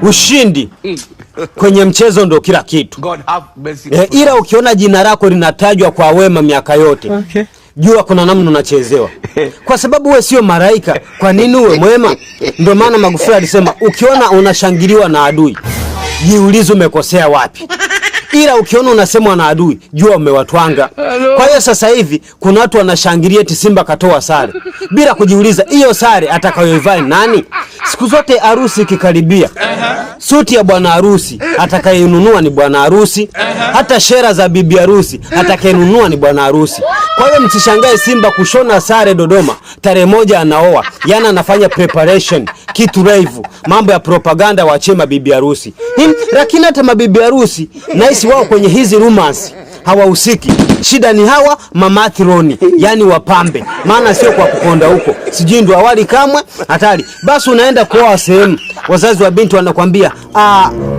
Ushindi kwenye mchezo ndo kila kitu. God have mercy. Ila ukiona jina lako linatajwa kwa wema miaka yote, Okay. jua kuna namna unachezewa, kwa sababu we sio malaika. Kwa nini uwe mwema? Ndio maana Magufuli alisema ukiona unashangiliwa na adui, jiulize umekosea wapi. Ila ukiona unasemwa na adui, jua umewatwanga. Kwa hiyo sasa hivi kuna watu wanashangilia eti Simba katoa sare bila kujiuliza hiyo sare atakayoivaa ni nani. Siku zote harusi ikikaribia, suti ya bwana harusi atakayenunua ni bwana harusi, hata shera za bibi harusi atakayenunua ni bwana harusi. Kwa hiyo msishangae Simba kushona sare Dodoma tarehe 1 anaoa, yani anafanya preparation kitu live, mambo ya propaganda waachie mabibi harusi. Lakini hata mabibi harusi nahisi wao kwenye hizi rumors hawahusiki. Shida ni hawa mamatroni, yani wapambe, maana sio kwa kukonda huko, sijui ndo awali kamwe hatari. Basi unaenda kuoa sehemu, wazazi wa binti wanakwambia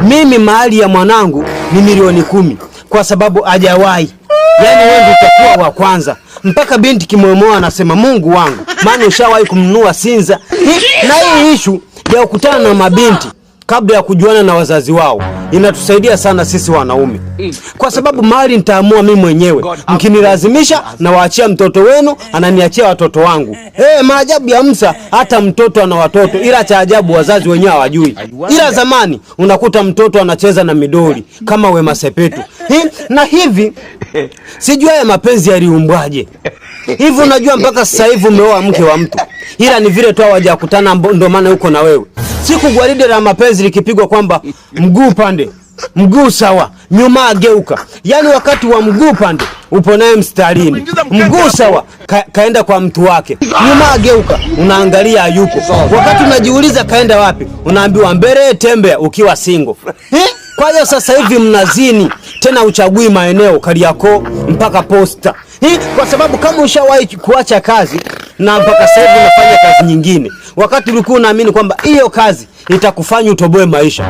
mimi mahali ya mwanangu ni milioni 10 kwa sababu hajawahi, yani wewe ndio utakuwa wa kwanza. Mpaka binti kimwemoa anasema Mungu wangu, maana ushawahi kumnunua Sinza. Na hii issue ya kukutana na mabinti kabla ya kujuana na wazazi wao inatusaidia sana sisi wanaume, kwa sababu mali nitaamua mimi mwenyewe. Mkinilazimisha nawaachia mtoto wenu, ananiachia watoto wangu. Maajabu ya Musa, hata mtoto ana watoto, ila cha ajabu wazazi wenyewe hawajui. Ila zamani unakuta mtoto anacheza na midoli kama Wema Sepetu. Na hivi sijui haya mapenzi yaliumbwaje hivi. Unajua mpaka sasa hivi umeoa mke wa mtu, ila ni vile tu hawajakutana, ndo maana yuko na wewe. Siku gwaride la mapenzi likipigwa kwamba mguu pande mguu sawa, nyuma ageuka, yaani wakati wa mguu pande upo naye mstarini, mguu sawa kaenda kwa mtu wake, nyuma ageuka, unaangalia hayupo. Wakati unajiuliza kaenda wapi, unaambiwa mbele tembea, ukiwa single. Kwa hiyo sasa hivi mnazini tena, uchagui maeneo Kariakoo mpaka Posta. Kwa sababu kama ushawahi kuacha kazi na mpaka sasa hivi unafanya kazi nyingine, wakati ulikuwa unaamini kwamba hiyo kazi itakufanya utoboe maisha,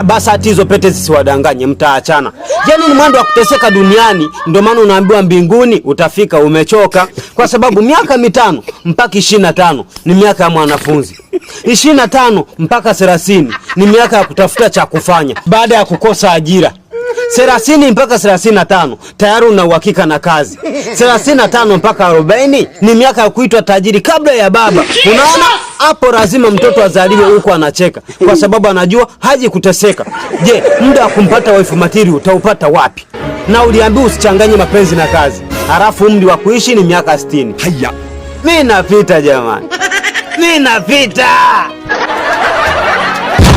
basa hati hizo pete zisiwadanganye, mtaachana. Yani ni mwendo wa kuteseka duniani. Ndio maana unaambiwa mbinguni utafika umechoka, kwa sababu miaka 5 mpaka 25 ni miaka ya mwanafunzi, 25 mpaka 30 ni miaka ya kutafuta cha kufanya baada ya kukosa ajira. 30 mpaka 35 tayari una uhakika na kazi. 35 mpaka 40 ni miaka ya kuitwa tajiri kabla ya baba. Unaona hapo, lazima mtoto azaliwe huko anacheka, kwa sababu anajua haji kuteseka. Je, muda wa kumpata wife material utaupata wapi? Na uliambiwa usichanganye mapenzi na kazi, halafu umri wa kuishi ni miaka 60. Haya. Mi napita jamani, mi napita.